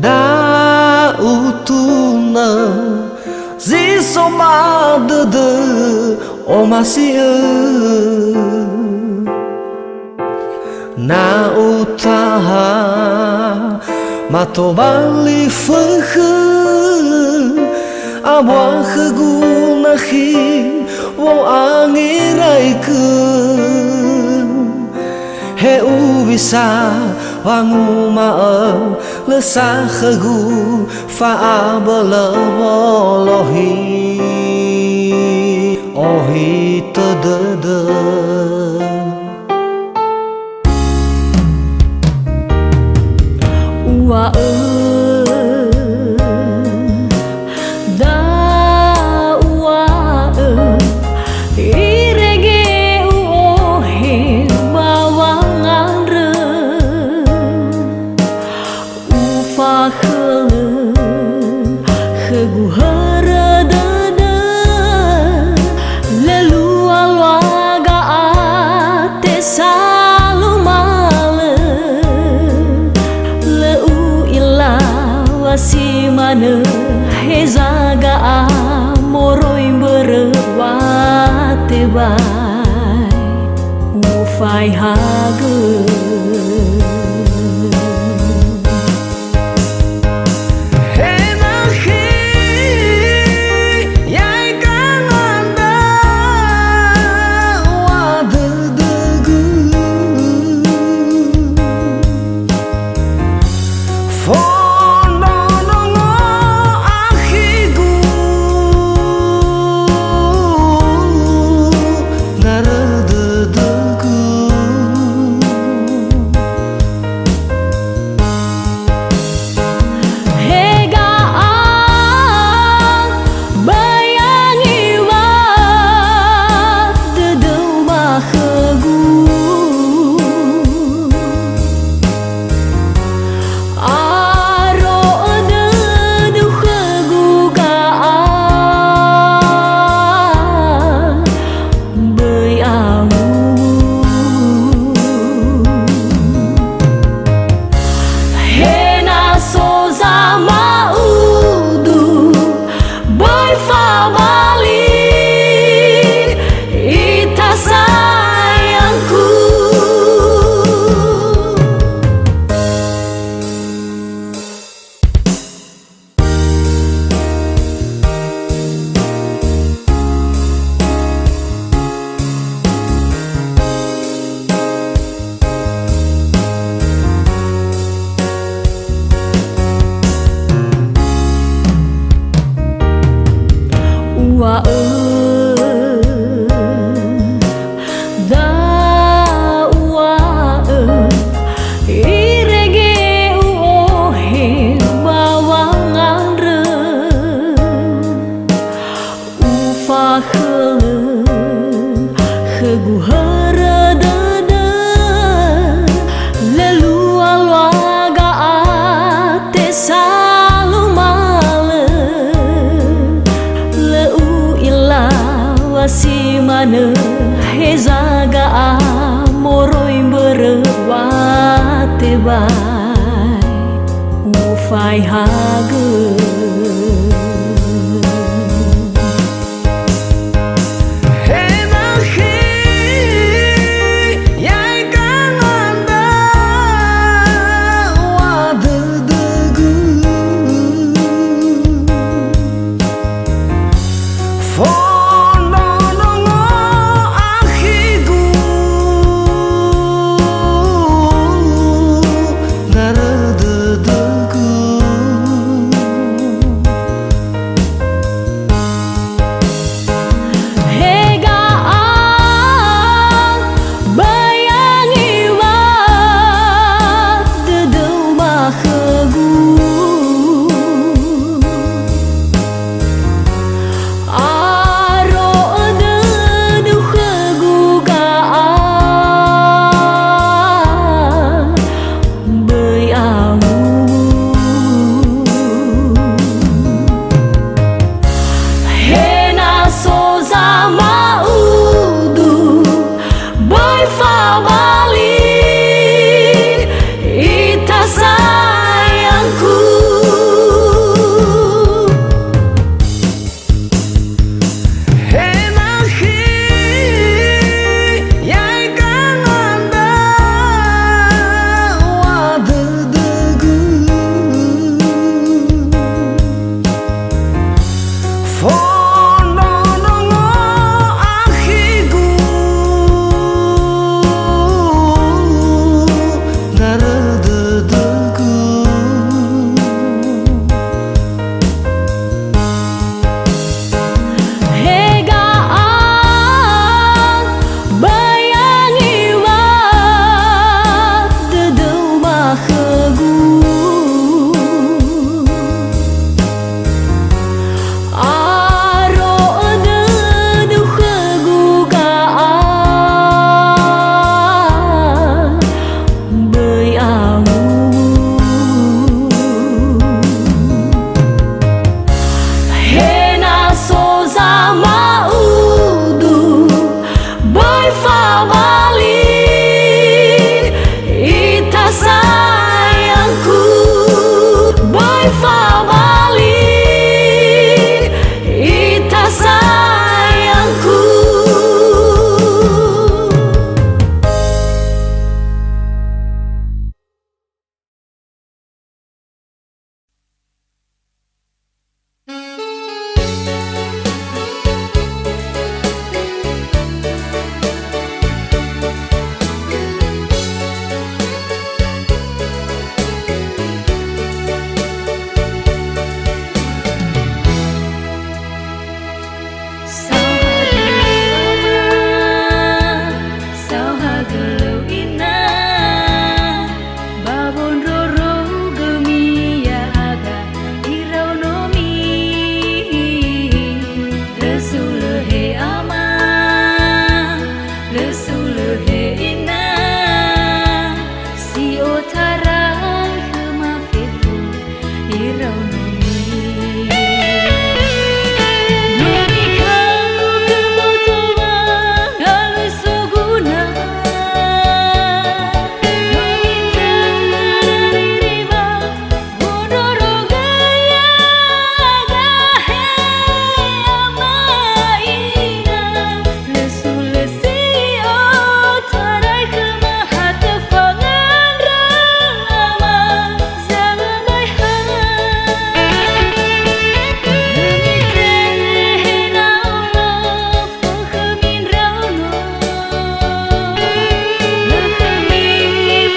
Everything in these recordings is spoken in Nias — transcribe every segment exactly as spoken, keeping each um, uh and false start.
Da utunö zi so ba dödö omasi'ö. Na utaha ma tobali fökhö, abua khögu nakhi wo'angeraigö. He uŵisa wanguma'ö lö sa khögu fa'abölö wolohi, ohitö dödö. Uŵa'ö, da uŵa'ö, irege u'ohe ba wangandrö. Ufakhölö khögu hörö dödö, lö lualua ga'ate salumalö. Lö u'ila wa si manö heza ga'a moroi mbörö wa tebai. Ufaehagö. He nakhi, ya'e gangandra wa dödögö. Fondrondrongo akhigu, narö dödögu. He ga'a, böi angiwa dödöu ba khögu. Aro ödödu khögu ga'a, böi awuwu. He na so zama'udu, böi fabali, ita sayangku. Uŵa'ö, da uŵa'ö, irege u'ohe ba wangandrö. Ufakhölö khögu hörö dödö, lö lualua ga'ate salumalö. Lö u'ila wa si manö heza ga'a moroi mbörö wa tebai. Ufaehagö. He nakhi, ya'e gangandra wa dödögu. Fondrondrongo akhigu, narö dödögu. Otarai khöma fefu iraonomi. No mikaukö mboto wa'alui soguna. No mitöröri riba wondrorogö ya'aga, he ama ina. Lö sulö si otarai khöma ha töfangandrö ama zalöbai ha. Lö mitehegö na olo fo khömi ndraono. Lö khömi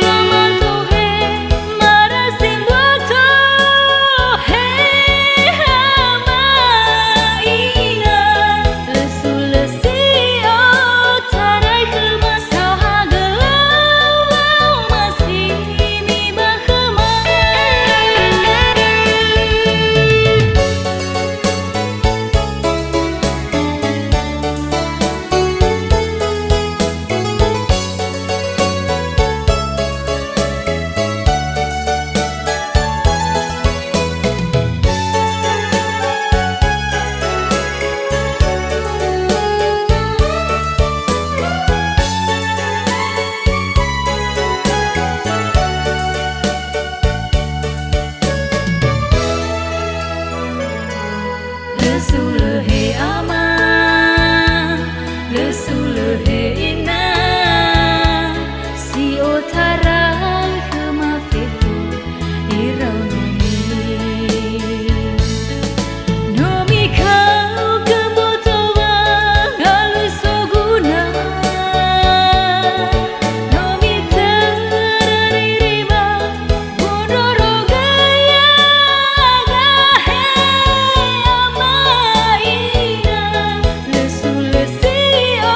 famato he. Mara si mboto, he ama ina, lö sulö si otarai khöma saohagölö wa'omasi mi ba khöma. Lö sulö he ama, lö sulö he ina, si otarai khöma fefu iraonomi. No mikaukö mboto wa'alui soguna. No mitöröri riba wondrorogö ya'aga, he ama ina. Lö sulö si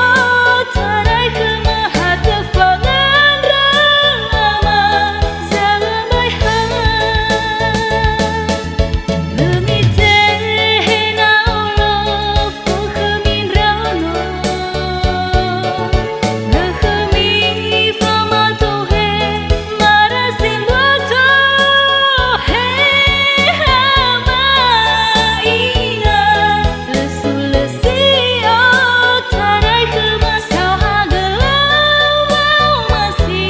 otarai khöma ha töfangandrö ama zalöbai ha. Lö mitehegö na olo fo khömi ndraono. Lö khömi famato he mara si mboto, he ama ina. Lö sulö si otarai khöma saohagölö wa'omasi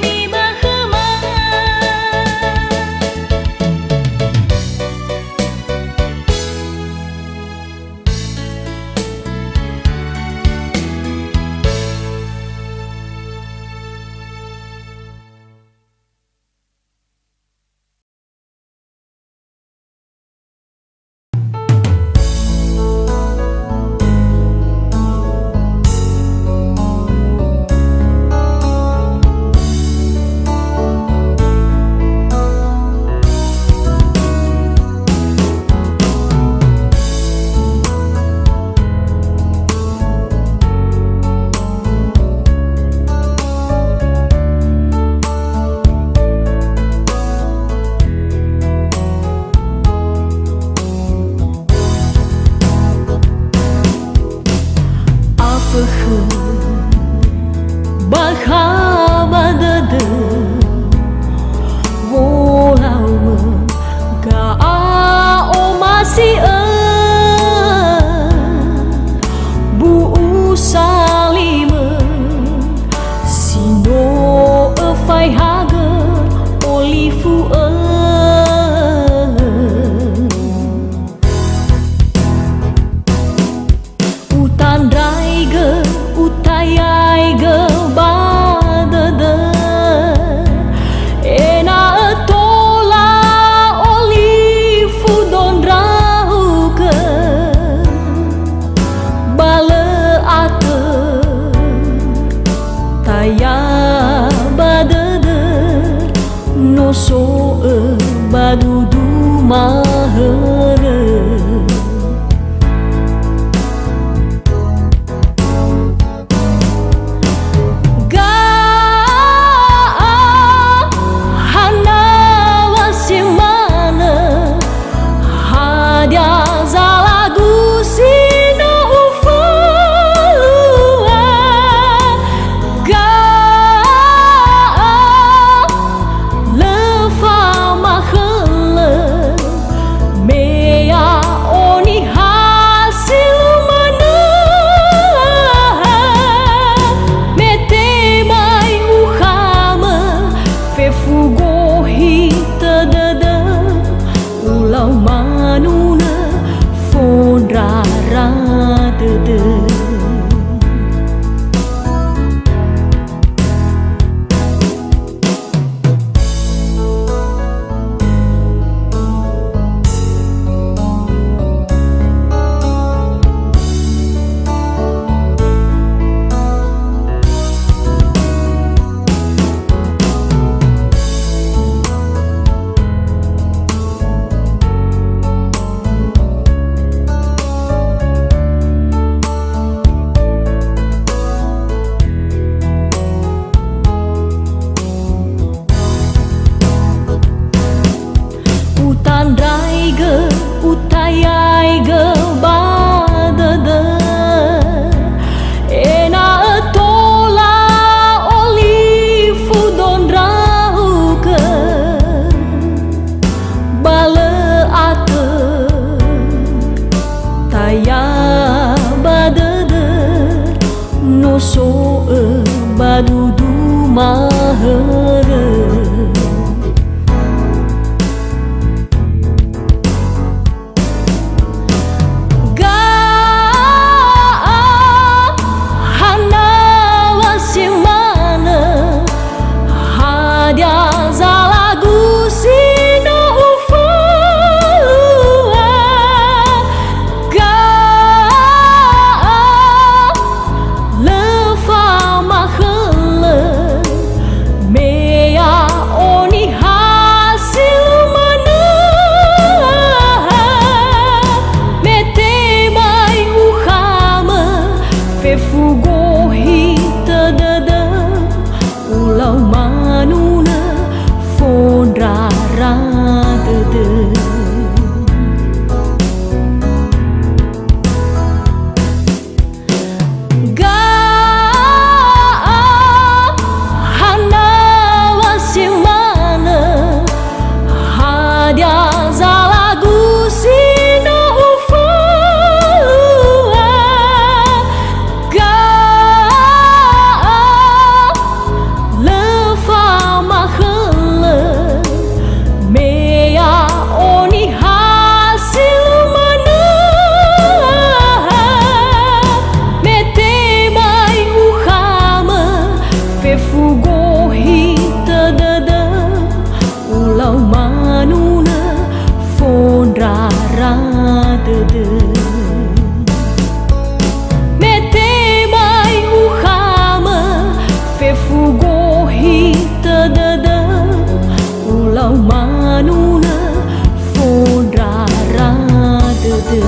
mi ba khöma. Afökhö bakha ba dödö, wolaumö ga'a'omasi'ö, bu'u salimö si no öfaehagö olifu'ö. Utandraigö, utayaigö ba dödö, ena'ö tola olifu do ndra'ugö, ba lö atö taya ba dödö. No so'ö ba dudu mahörö. Ga'a hanawa si manö, hadia zalagu si no ufölua? Ga'a Fugohi tödödö, ulau manunö fondrara dödö. Utandraigö, utayaigö ba dödö, ena'ö tola olifu dondraugö, ba lö atö taya ba dödö. No so'ö ba dudu mahörö. Ga'a hana wa si manö, hadia zalagu si no uföua? Ga'a lö famakhölö, me ya'o niha si lö manö. Me tebai ukhamö, fefu gohi tödödö, ulau manunö fondrara dödö. Ga'a hana wa si manö, hadia zalagu si no uföua? Ga'a lö famakhölö, me ya'o niha si lö manö. Me tebai ukhamö, fefu gohi tödödö, ulau manunö fondrara dödö. Me tebai ukhamö, fefu gohi tödödö, ulau manunö fondrara dödö.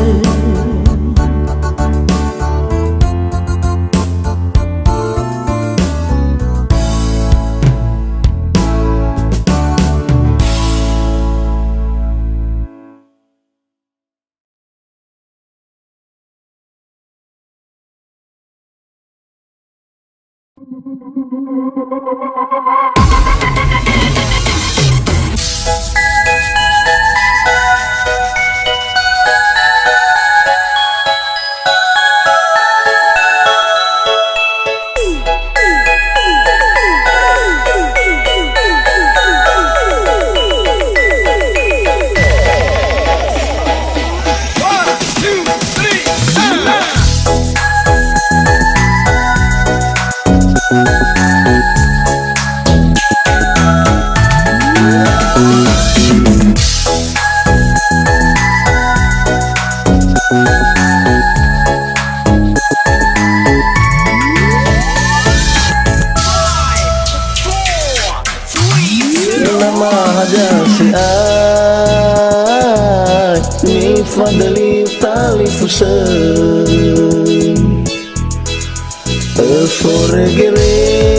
Nama hadia si'ai, nifadöli talifusö.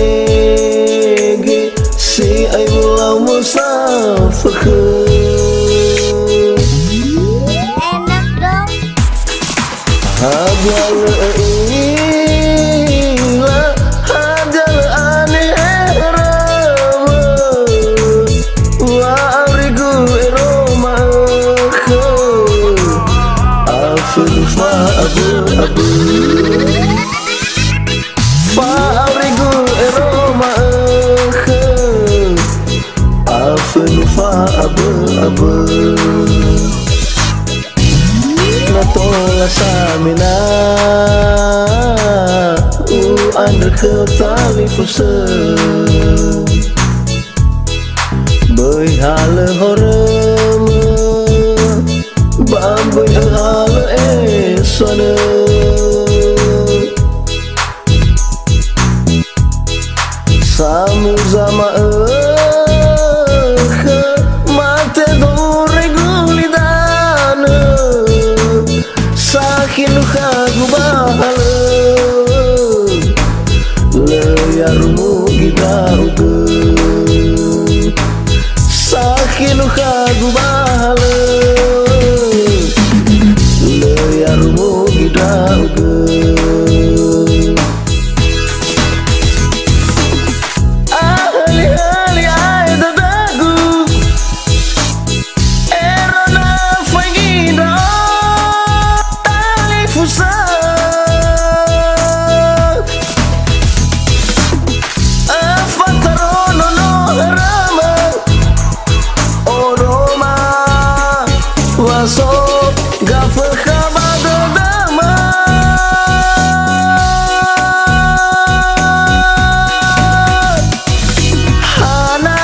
Öforegerege, si'ai ulau mosafökhö. Enak dong. Hadia lö ö'ila, hadia lö aneherömö, wa aurigu ero ma'ökhö, afödu fa'abö'abö. Fa'aurigu ero ma'ökhö, Fa'abö-abö. Na tola samena u'andrö khöu talifusö. Böi halö horömö, ba böi öhalö esuanö. Samuza ma'ökhö, mate dore gulidanö. Sakhi lukhagu ba halö, lö yarugi ndra'ugö. Sakhi lukhagu ba halö, lö yarugi ndra'ugö. Ahöli-höli ae dödögu, ero na faigi ndra'o talifusö. Öfatarono no hörömö, oroma wa so gafökha ba dödömö. Hana,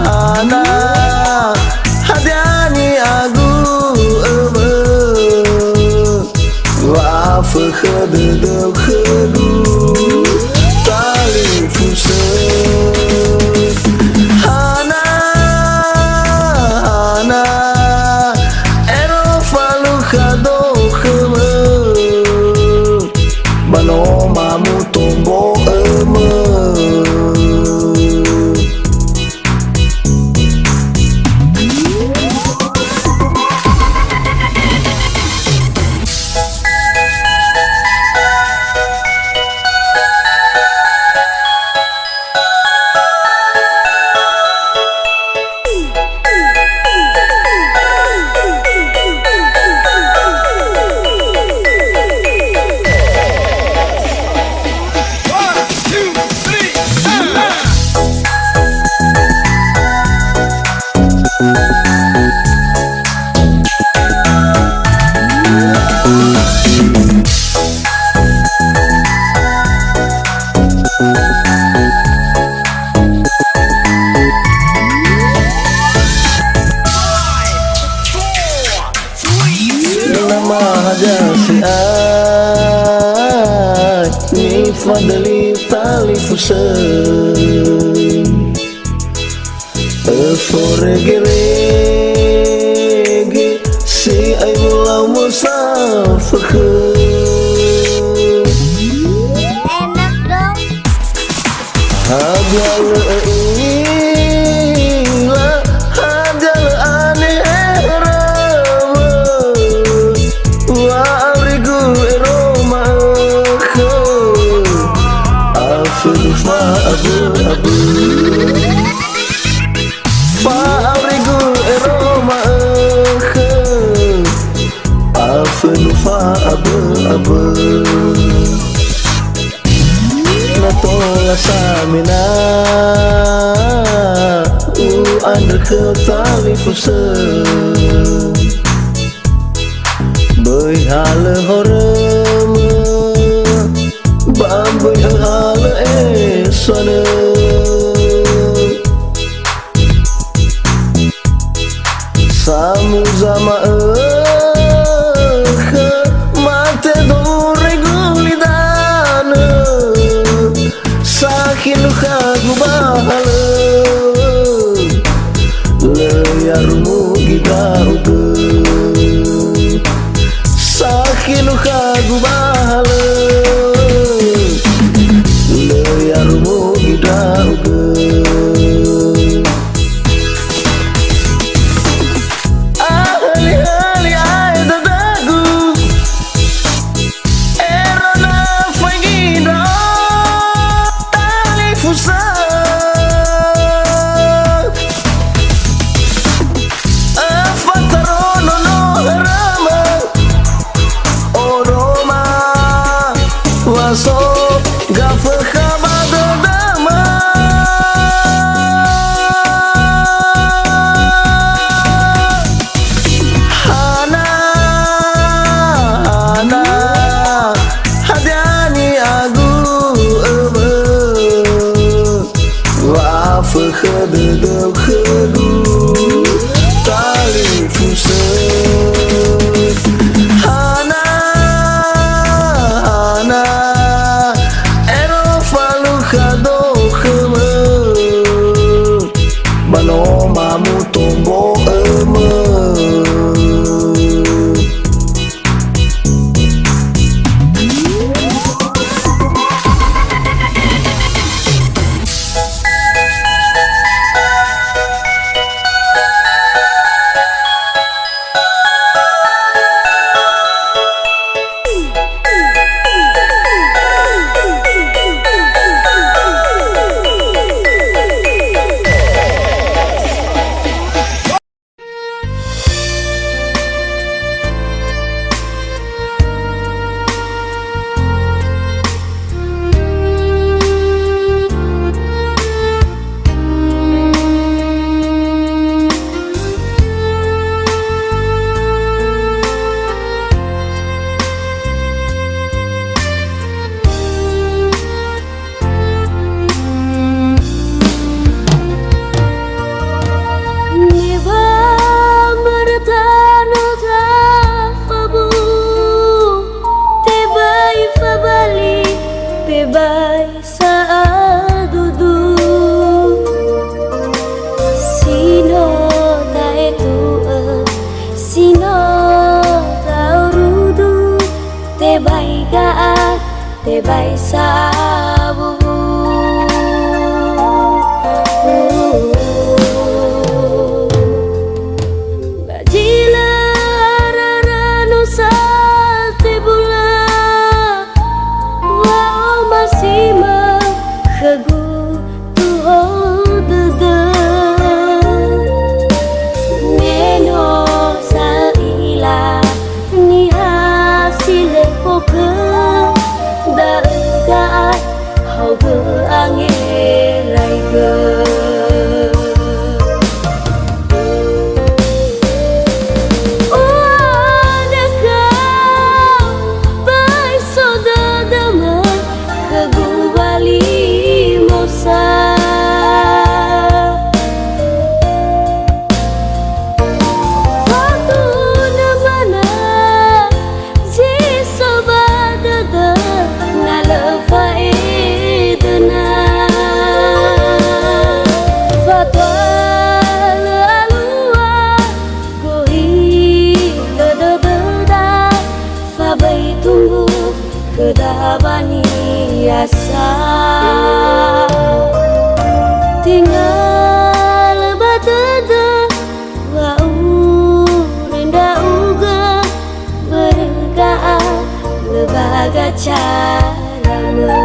hana, hadia ni'agu ömö, wa fökhö dödöu khögu talifusö. Hana, hana, ero falukha dödöu khömö, ba no mamutombo ömö. Nama hadia si'ai, nifadöli talifusö. Öforegerege, si'ai wolau mosa fökhö. Enak dong. Hadia lö ö'ila, hadia lö aneherömö, wa'aurigu ero ma'ökhö, afönu fa'abö-abö. Fa'aurigu ero ma'ökhö, afönu fa'abö-abö. Na tola samena u'andrö khöu talifusö. Böi halö horömö, ba böi öhalö esuanö. Samuza ma'ökhö, mate dore gulidanö. Sakhi lukhagu ba halö, lö yarugi ndra'ugö. Sakhi lukhagu ba halö, lö yarugi ndra'ugö. Ahöli-, Afökhö dödöu khögu, talifusö. Hana, hana, ero falukha do khömö, ba no mamutombo'ömö. Me ba mörötanö tafabu, tebai fabali, tebai sa'adudu. Si no ta'etu'ö, si no ta'orudu, tebai ga'a, tebai sa'abu. Ba zi lö arara no satebula, wa'omasima khögu tuho dödö. Me no sa'ila niha si lö fokö, da'ö ga'a haogö angeraigö. U'andrö khöu, bai so dödömö khögu walimosa. Fatunö mana zi so ba dödö na lö fa'edöna. Fatua lö alua gohilö dödöda, fa böi tumbu khöda ba niasa. Tenga lö ba dödö wa'ure ndra'ugö, börö ga'a lö ba gacaramö.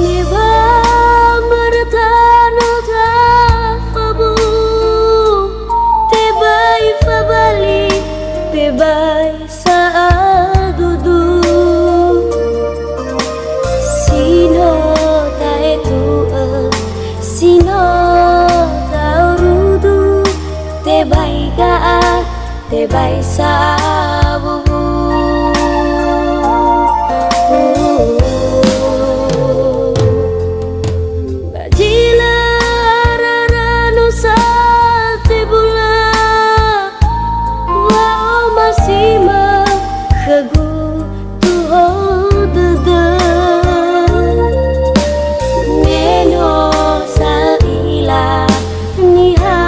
Me ba mörötanö tafabu, tebai fabali, tebai sa'adudu. Si no ta'etu'ö, si no ta'orudu, tebai ga'a, tebai sa'abu. Ba zi lö arara no satebula, wa'omasima khögu tuho dödö. Me no sa'ila niha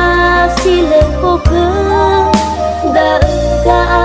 si lö fokö, da'ö ga'a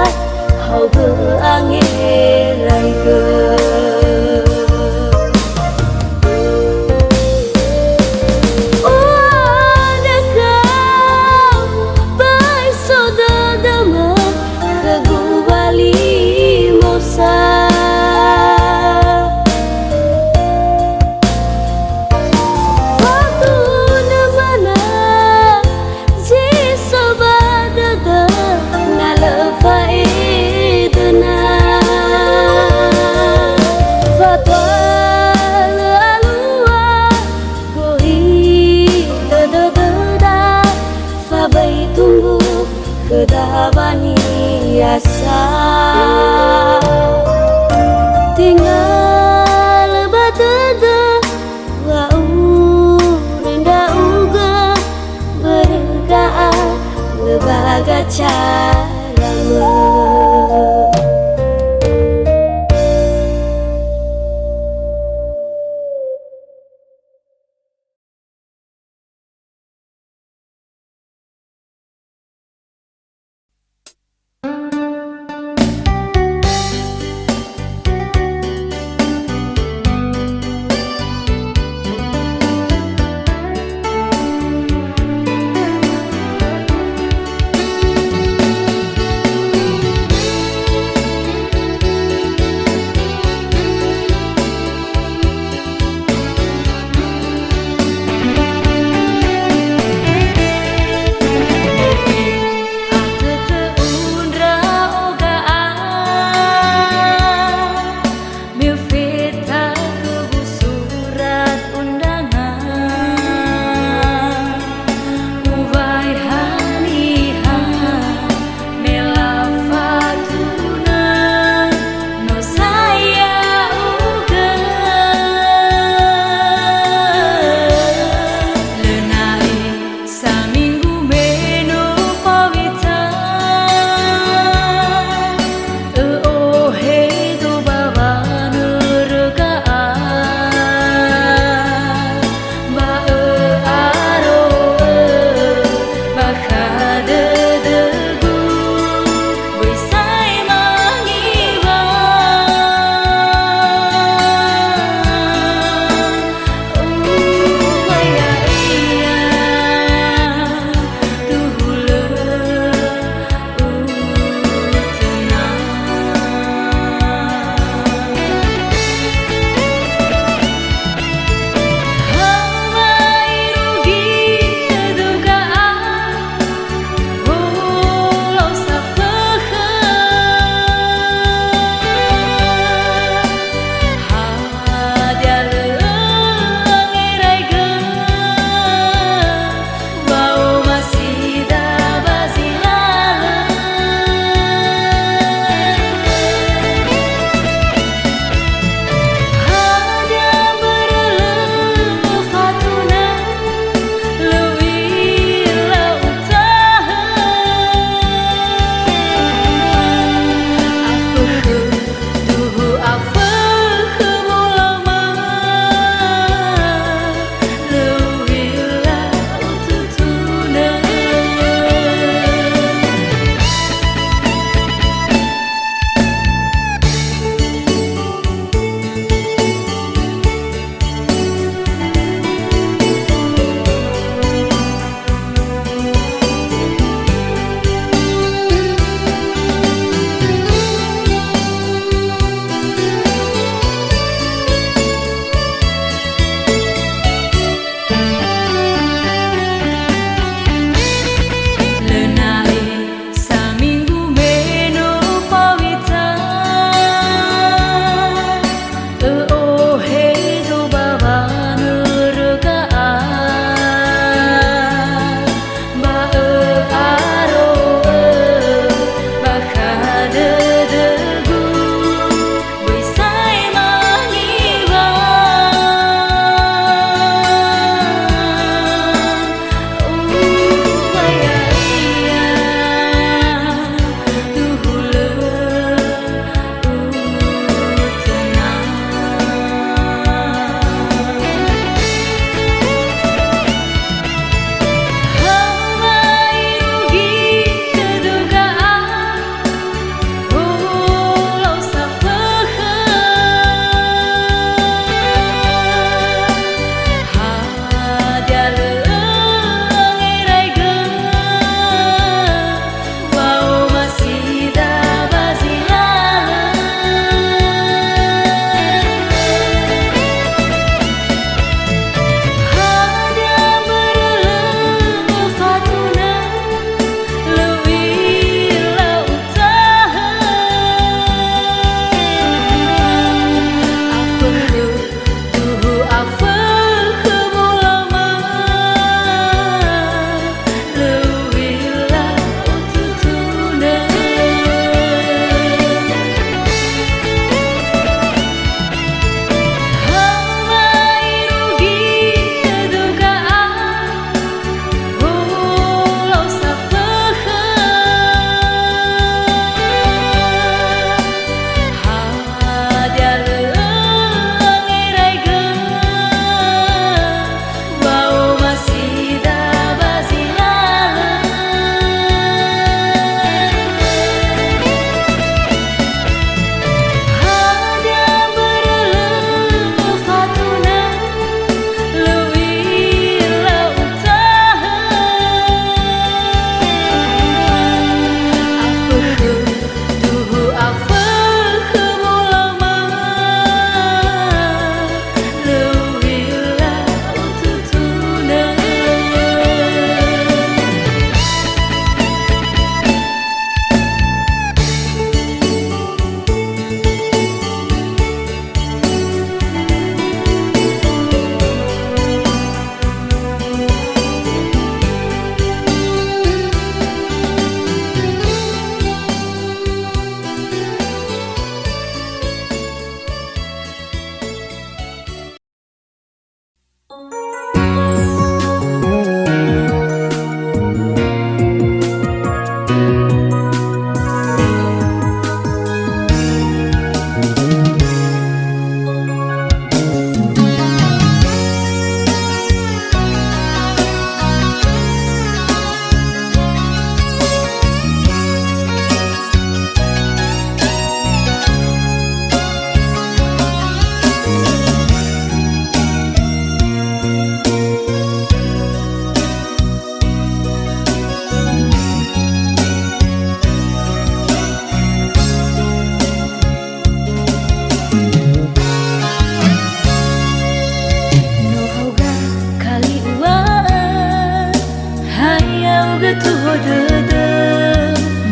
Tuho dödö,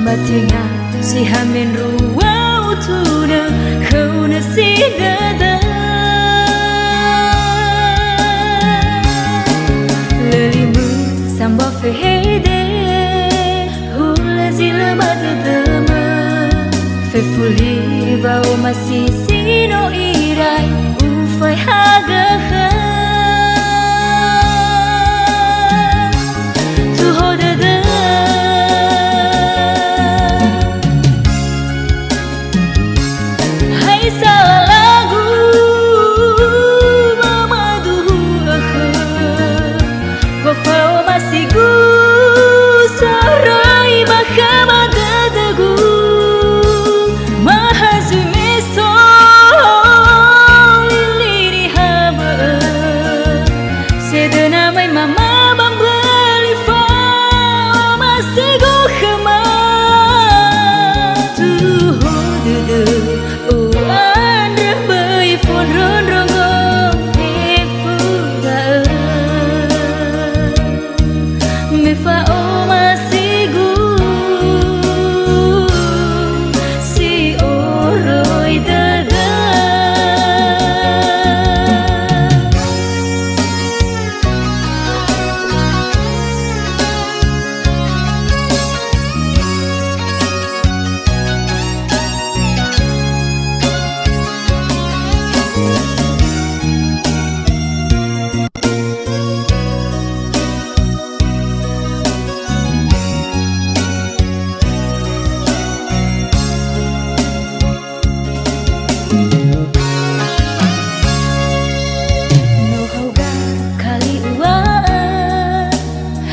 matenga si ha mendrua utunö, khöunö si dödö. Lö limö sambua fehede, hulö zi lö ba dödömö. Fefuli wa'omasi si no irai, ufai hagökhö. Tuho dödö. Hai salagu ba maduhu ökhö. Wafa'omasigu soroi ba khöma dödögu. Mahazui me so lili niha bö'ö. Sedöna mai mama ba mböli fa'omasigu khöma. Tuho dödö. U'andrö böi fondrondrongo fefu da'ö. Me fa'omasigu si oroi dödö. No hauga kali uŵa'ö,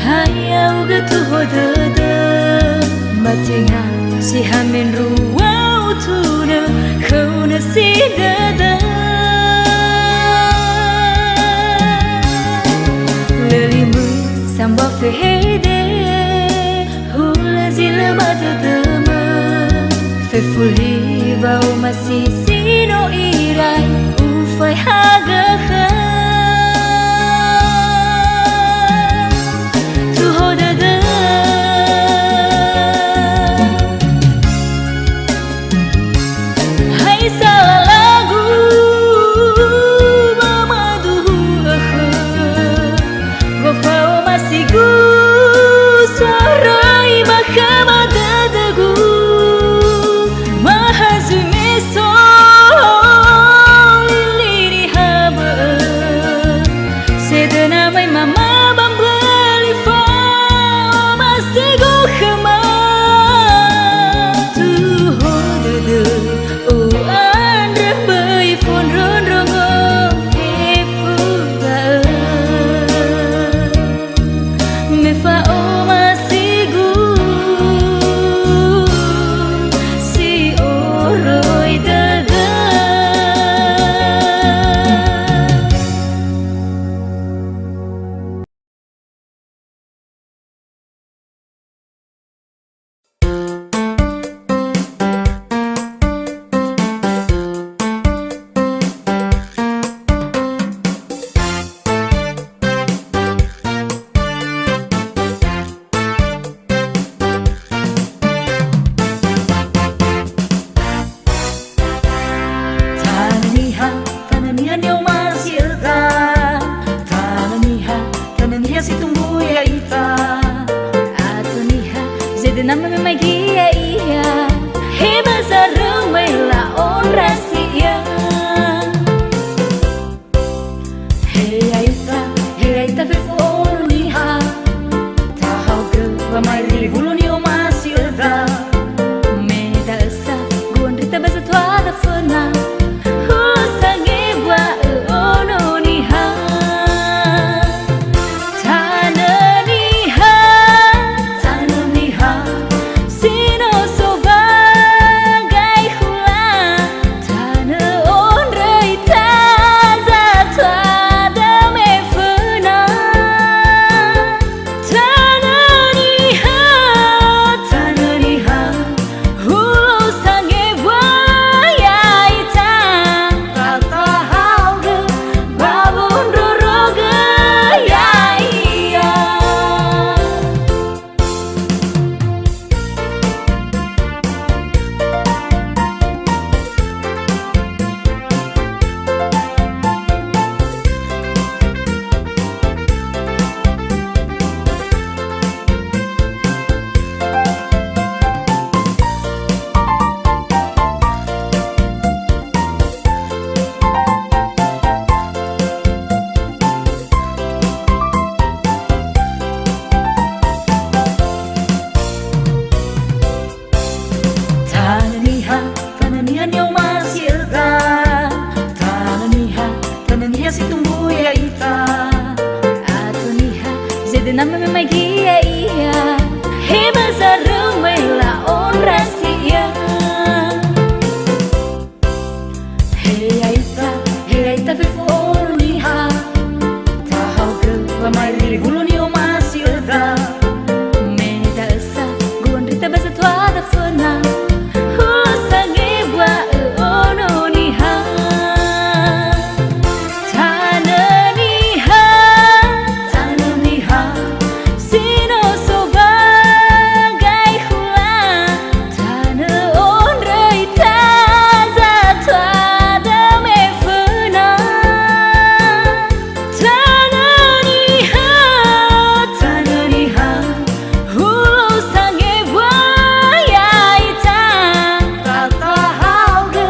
ha ya'ugö tuho dödö, matenga si ha mendrua utunö, khöunö si dödö. Lö limö sambua fehede, hulö zi lö ba dödömö, fefuli wa'omasi si no irai, ufai hagökhö. Tuho dödö. Hai salagu ba maduhu ökhö. Wafa'omasigu soroi ba khöma dödögu. Mahazui me so lili niha bö'ö. Ya'ita, ato niha, zede nama memagi ya'ia, he ba zarumai la'ondrasi ia. He ya'ita, he ya'ita fefu olo niha, tahaogö wamairi hulu ni'omasi öda. Me da'ö sa, gua ndrita ba zatua daföna, hulö sangebua'ö ono niha. Tanö niha, tanö niha, si no so ba gai hula, tanö ondröita zatua dame föna. Tanö niha, tanö niha, hulö sangebua ya'ita, tatahaogö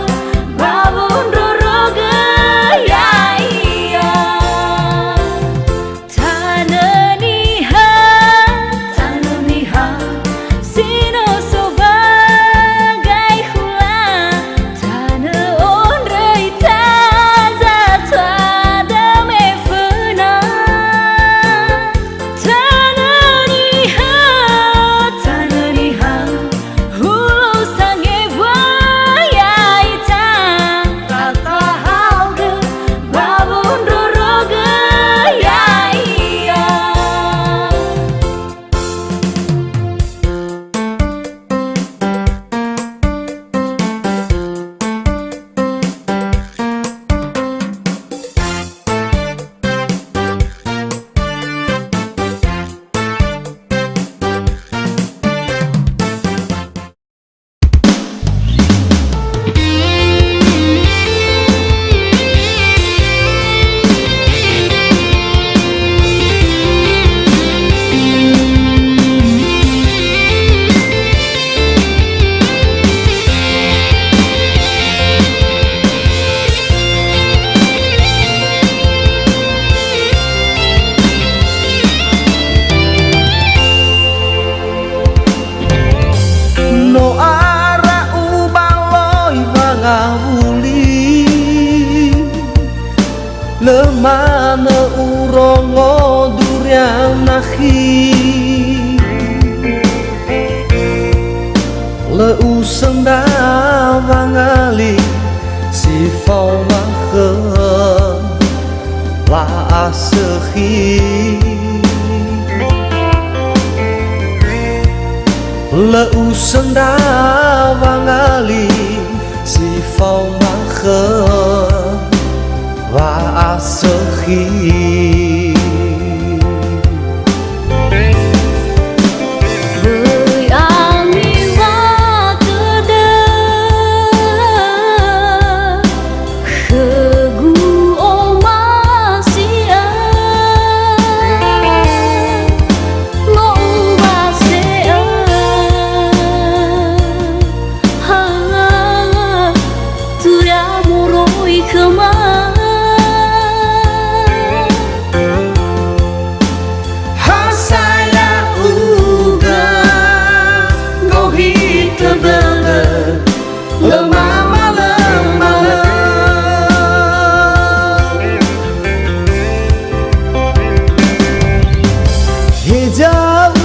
ba wondrorogö ya'ia. Tanö niha, tanö niha, si no so ba gai hula, tanö ondröita zatua dame föna. Tanö niha, tanö niha, hulö sangebua ya'ita, tatahaogö ba wondrorogö ya'ia. No ara ubaloi wangawuli, lö manö urongo duria nakhi. Lö usöndra wangali si faoma khö wa'asökhi. Lö usöndra wangali si faoma khö wa'asökhi. Böi angi wa tödö khögu omasi'ö, no ubase'ö. Ha, turia moroi khöma. Ha sa ya'ugö gohitö dödö, lö mamalö-malö. Heza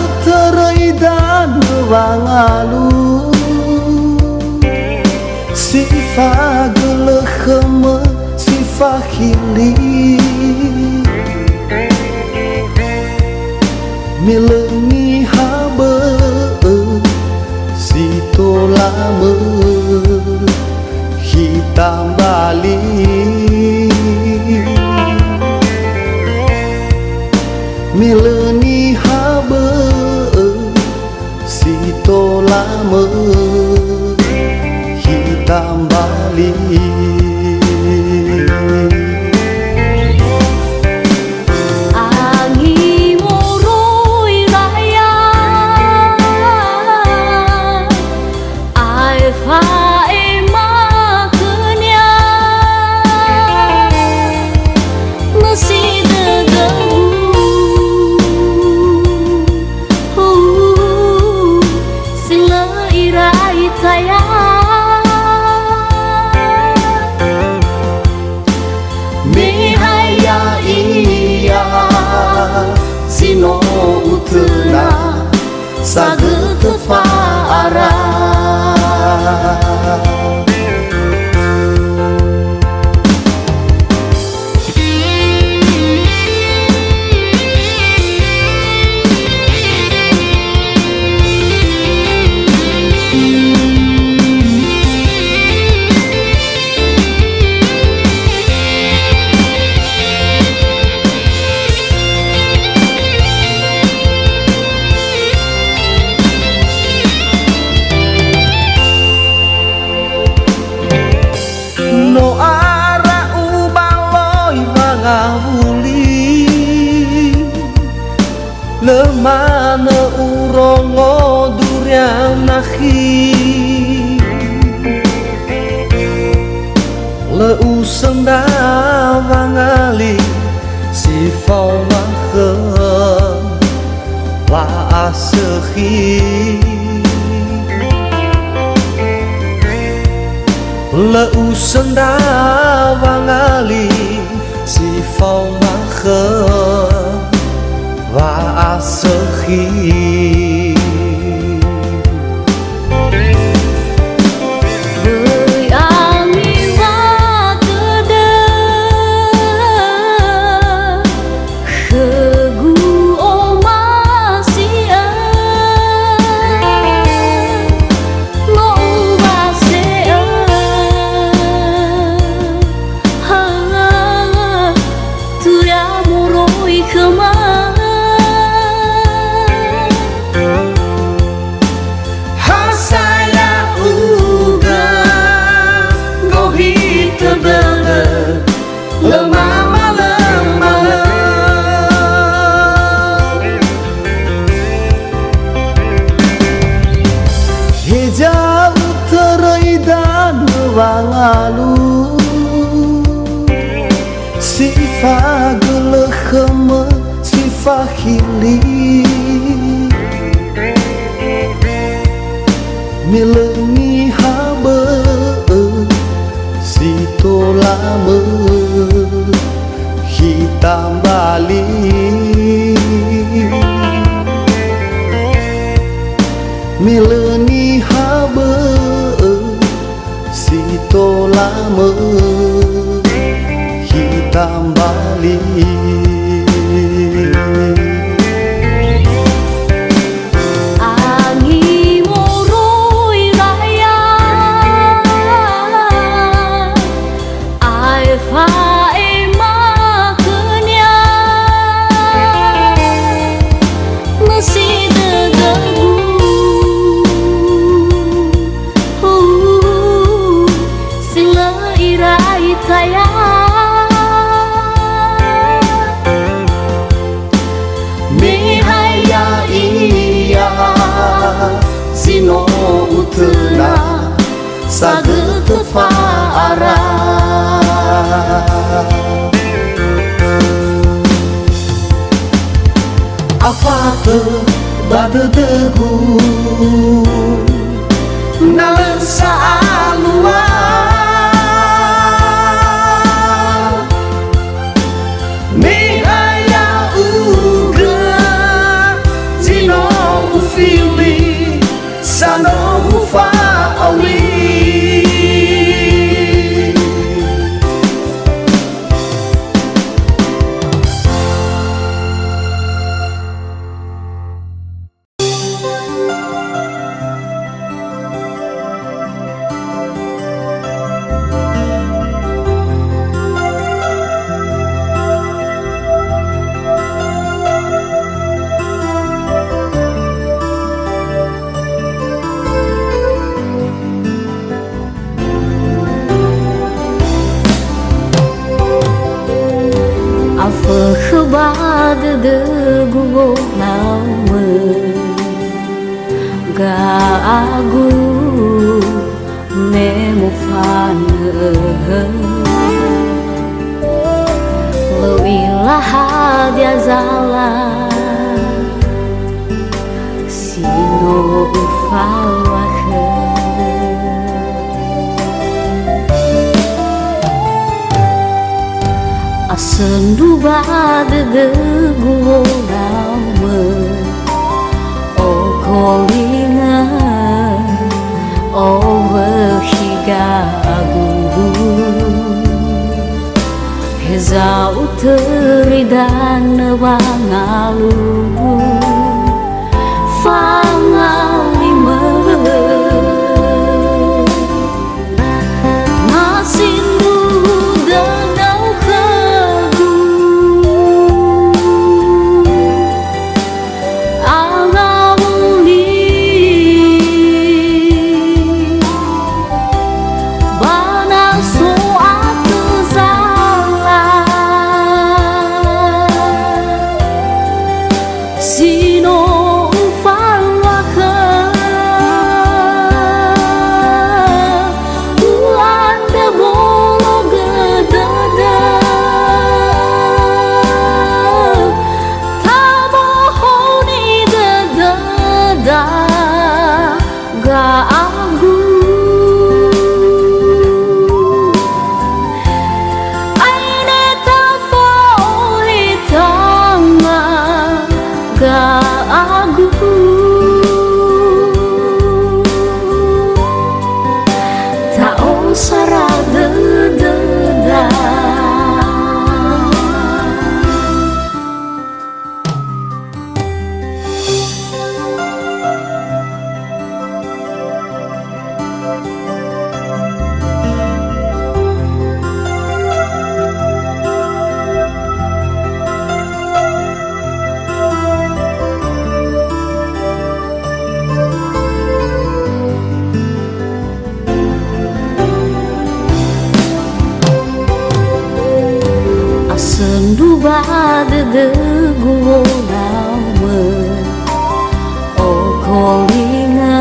utöröi danö wangalu, si fagölö khömö si fakhili. Me lö niha bö'ö si tola mökhita mbali. Me lö niha bö'ö si tola mökhita mbali. Angi moroi raya, aefa ema khönia, mösi dödögu. Hu, si lö ira sagötö fa'ara. No ara ubaloi wangawuli, lö manö urongo duria nakhi. Lö usöndra wangali si faoma khö wa'asökhi. Lö usöndra wangali si faoma khö wa'asökhi. Böi angi wa tödö khögu omasi'ö, no ubase'ö. Ha, turia moroi khöma. Ha sa ya'ugö gohitö dödö, lö mamalö-malö. Heza utöröi danö wangalu, si fagölö khömö si fakhili. Me lö niha bö'ö si tola mökhita mbali. Me lö niha bö'ö si tola mökhita mbali. Angi moroi raya, aefa ema khönia, nösi dödögu. Hu, si lö irai taya. Me hai ya'ia, si no utöna, sagötö fa'ara. Afatö ba dödögu, na lö sa'alua. Me ha ya'ugö, zi no ufili, sa no ufa'auri. Afökhö ba dödögu wonaumö, ga'agu me mofanö. Lö u'ila hadia zala si no ufalakhö. Asöndru ba dödögu wonaumö, okö Olinga owökhi gagu, heza utöri danö wangalu fangalimö. Na sindruhu dödöu khögu, angawuli, ba na so atö zala, si no ufaluakhö, u'andrö bologö dödö, tabohoni dödöda. Ga'agu. Aine tafa'oli tanga ga'agu. Ta'osara dödöda. Asöndru ba dödögu wonaumö, okolingö,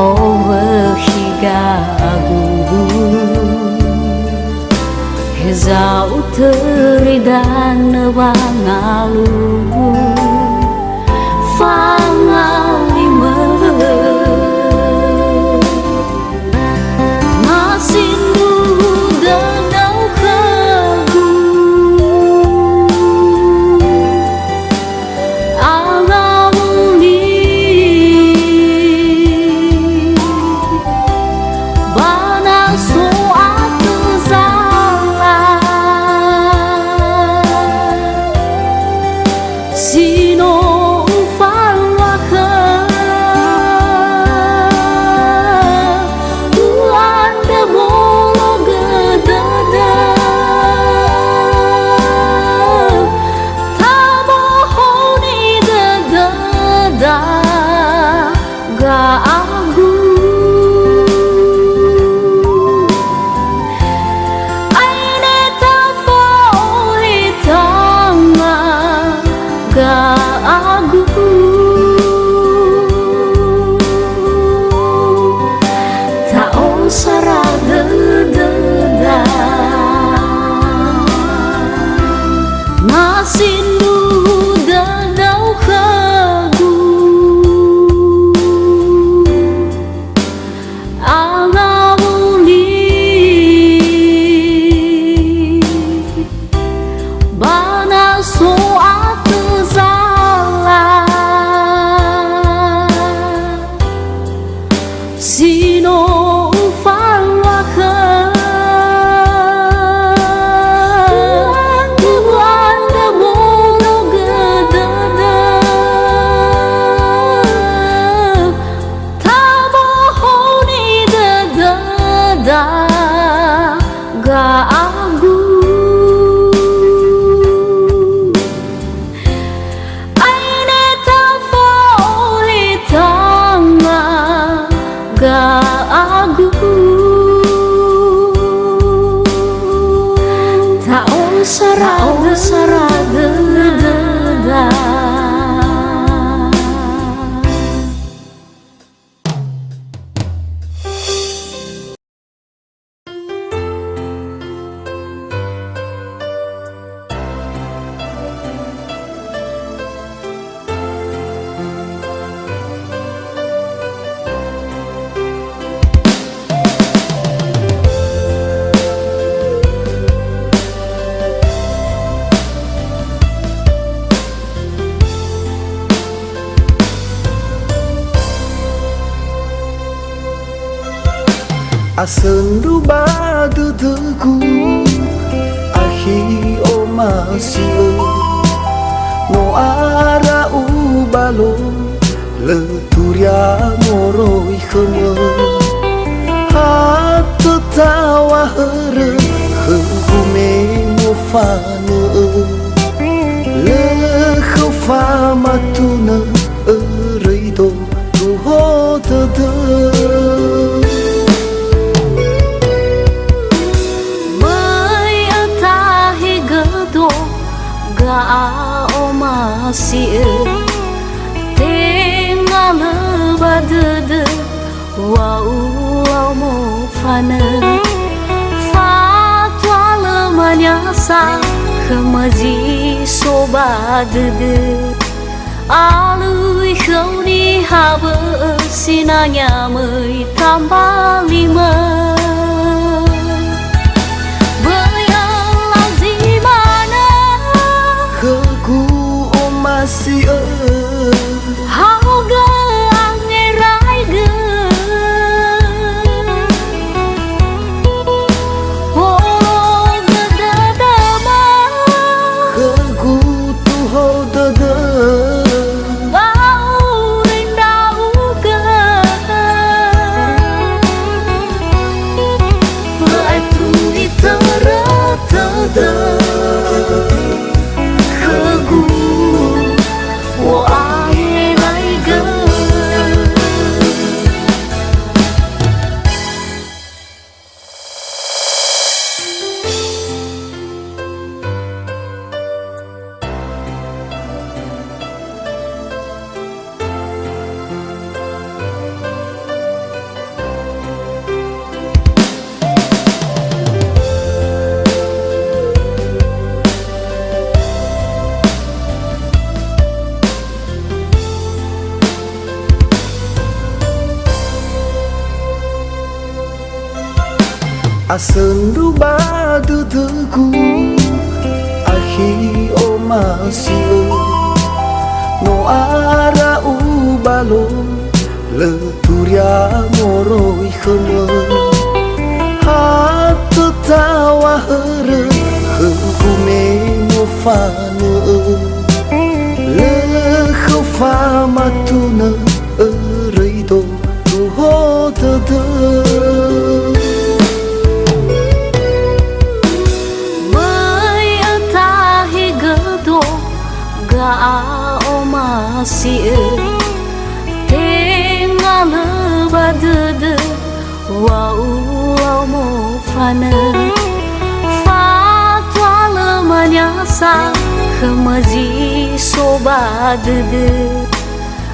owökhi gagu. Heza utöri danö wangalu fangalimö. Na sindruhu dödöu khögu, angawuli, ba na so atö zala, si no ufaluakhö, u'andrö bologö dödö, tabohoni dödöda. Ga'agu. Aine tafa'oli tanga ga'agu. Ta'osara dödöda. Na sindruhu dödöu khögu, angawuli, ba na so atö zala, si no ufaluakhö, u'andrö bologö dödö, tabohoni dödöda ga'agu. Aine tafa'oli tanga ga'agu. Ta'osara, ta'osara dödöda. Asöndru ba dödögu, akhi omasi'ö. No ara ubalo, lö turia moroi khömö. Ha tötaŵa hörö khögu me mofanö'ö. Lö khöu famatunö öröido tuho dödö. Böi ötahegödo ga'a'omasi'ö, tenga lö ba dödö wa ulau mofanö. Fatua lö mania sa khöma zi so ba dödö. Alui khöu niha bö'ö sinangea möi tamba limö. Böi ölau zi manö khögu omasi'ö. Haogö angeraigö. Horogö dödöma. Khögu tuho dödö. Ba urai ndra'ugö. Lö aetu itörö tödö. Khögu. Wo'angeraigö. Asöndru ba dödögu, akhi omasi'ö. No ara ubalo, lö turia moroi khömö. Ha tötaŵa hörö khögu me mofanö'ö. Lö khöu famatunö öröido tuho dödö. Möi ötahegödo ga'a'omasi'ö, tenga lö ba dödö wa ulau mofanö. Fatua lö mania sa khöma zi so ba dödö.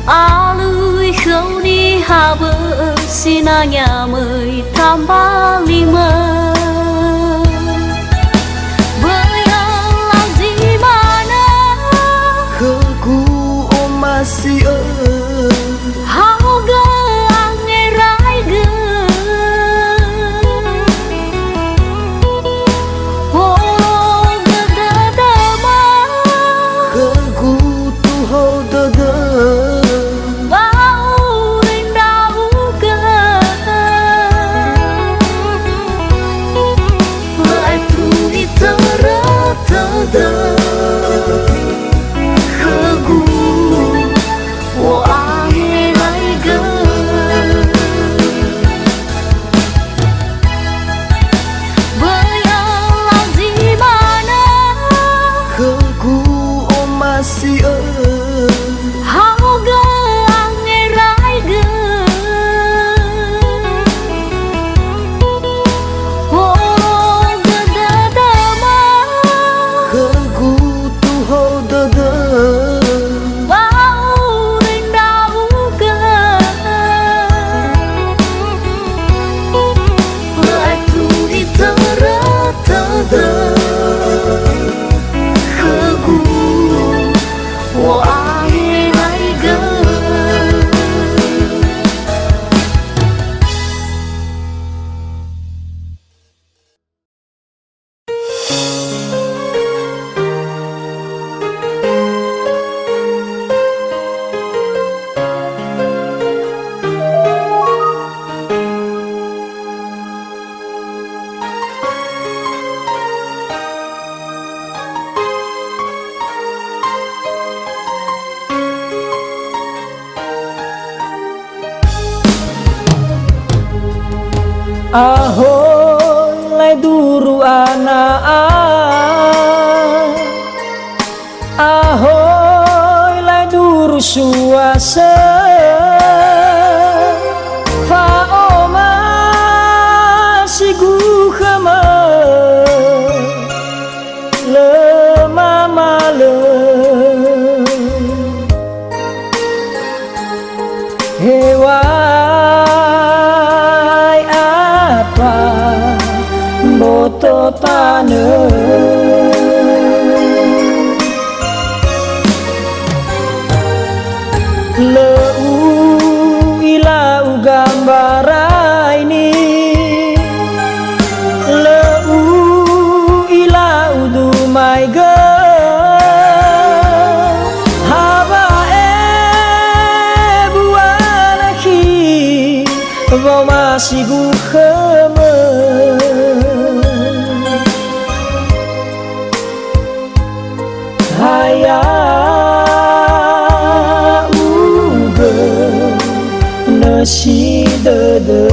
Alui khöu niha bö'ö sinangea möi tamba limö. Böi ölau zi manö khögu omasi'ö. Haogö angeraigö. Horogö dödöma. Khögu tuho dödö. Ba urai ndra'ugö. Lö aetu itörö tödö. Khögu. Wo'angeraigö. Böi ölau zi manö khögu omasi'ö. Haogö angeraigö. Horogö dödöma. Khögu tuho dödö. Ba urai ndra'ugö. Lö aetu itörö tödö. Khögu. Wo'angeraigö. Ahoi laeduru ana'a, ahoi laeduru suasö, fa'omasigu khömö, lö mamalö. Hewai apa mboto tanö. Lö u'ila ugambaraini, lö u'ila udumaigö, ha wa'ebua nakhi wa'omasigu khömö. Ha ya'ugö nösi dödö.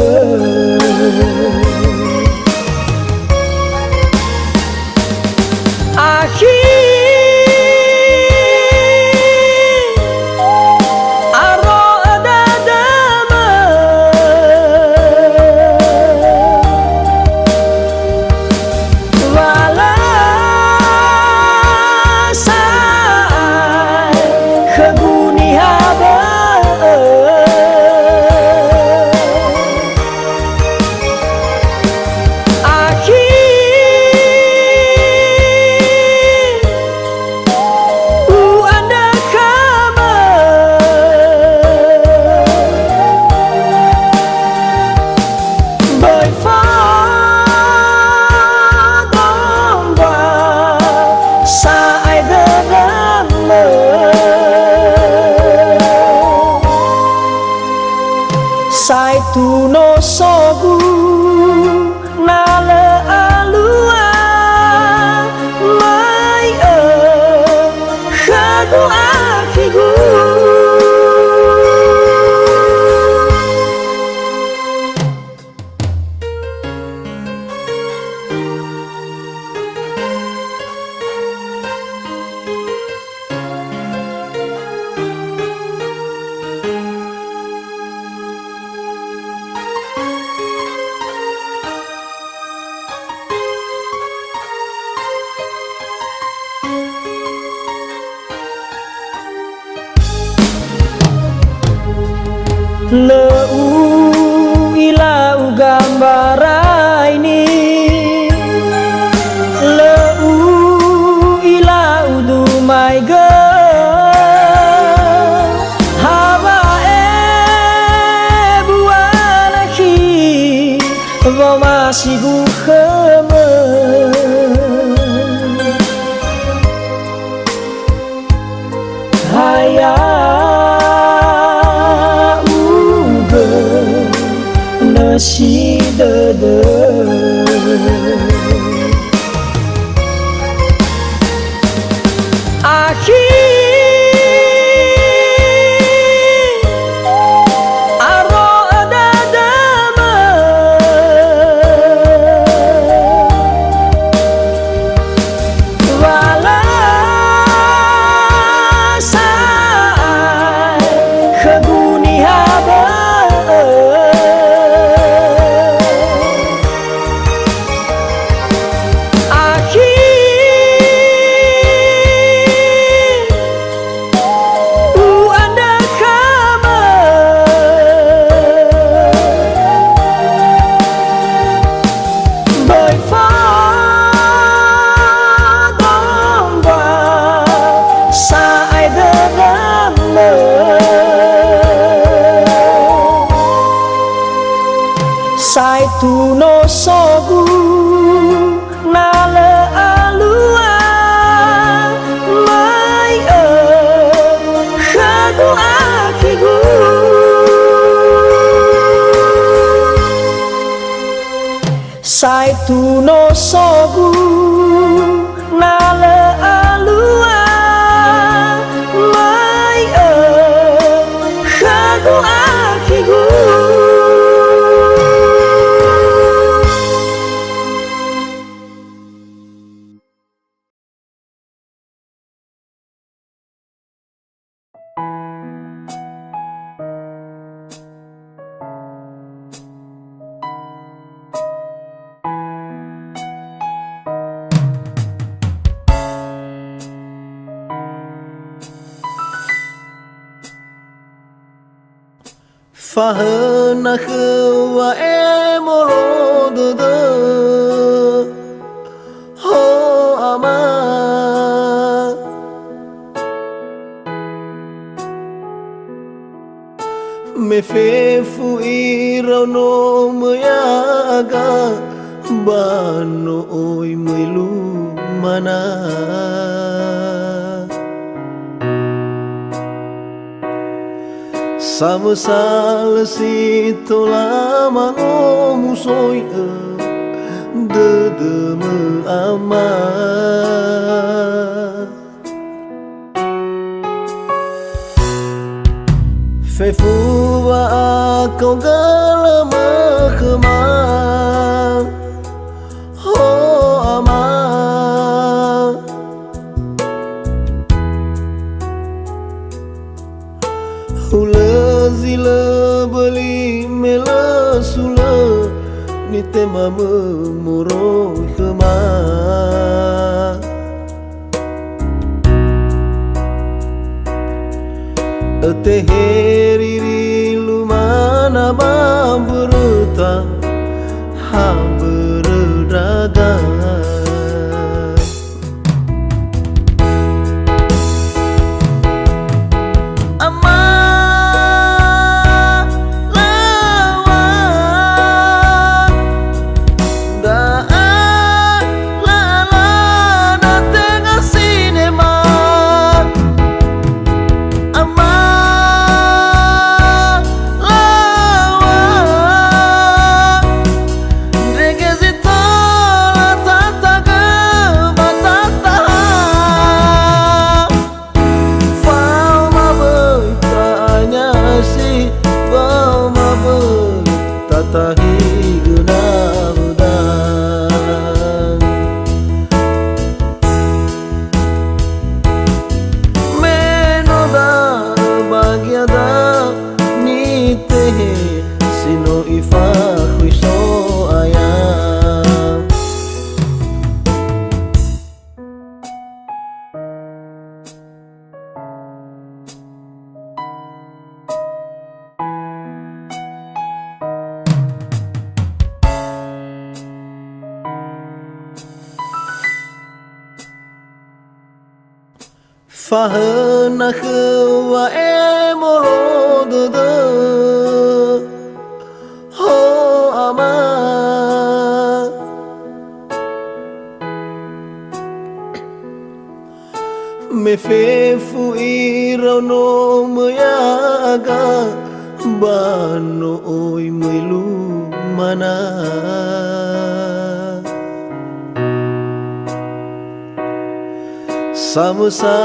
Akhi, aro ödödömö. Wa lö sa'ae khögu niha bö'ö. Akhi, u'andrö khömö. Böi fodongga sa'ae dödömö. Sa'ae tunosogu na lö alua, möi'ö khögu akhigu. Lö u'ila ugambaraini, lö u'ila udumaigö, ha wa'ebua nakhi wa'omasigu khömö. Ha ya'ugö nösi dödö. Akhi, aro ödödömö. Wa lö sa'ae khögu niha bö'ö. Akhi, u'andrö khömö. Böi fodongga sa'ae dödömö. Sa'ae tunosogu na lö alua, möi'ö khögu akhigu. Sa'ae tunosogu na lö alua, möi'ö khögu akhigu. Fahöna khöu wa'emolo dödö, ho Ama. Me fefu iraono möi ya'aga, ba no oi möi lumana. Samösa lö si tola mangomusoi'ö dödömö, Ama. Fefu wa'akaogölömö khöma, ho Ama. Hulö zi lö böli me lö sulö nitemamö moroi khöma. Ötehe riri lumana ba mböröta, ha mbörö ndra'aga. Ama, lawang da'a, lala na tenga sinema. Ama, lawang ndrege zi tola tatagö ba tataha. Faoma böi ta'anyasi, faoma böi tatahigö nawöda. Me no da'ö bagiada nitehe si no Ifakhöi So'aya. Fahöna khöu wa'emolo dödö, ho Ama. Me fefu iraono möi ya'aga, ba no oi möi lumana. Samösa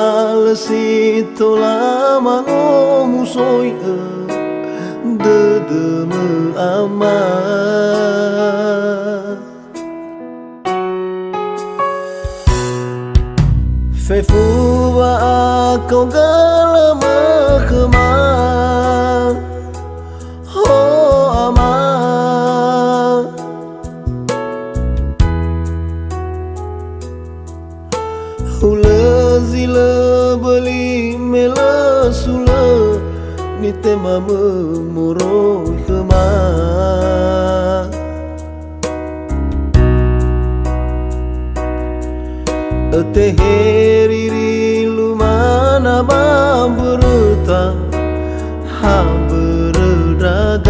lö si tola mangomusoi'ö dödömö, Ama. Fefu wa'akaogölömö khöma, ho Ama. Hulö zi lö böli me lö sulö nitemamö moroi khöma. Ötehe riri lumana ba mböröta, ha mbörö ndra'aga.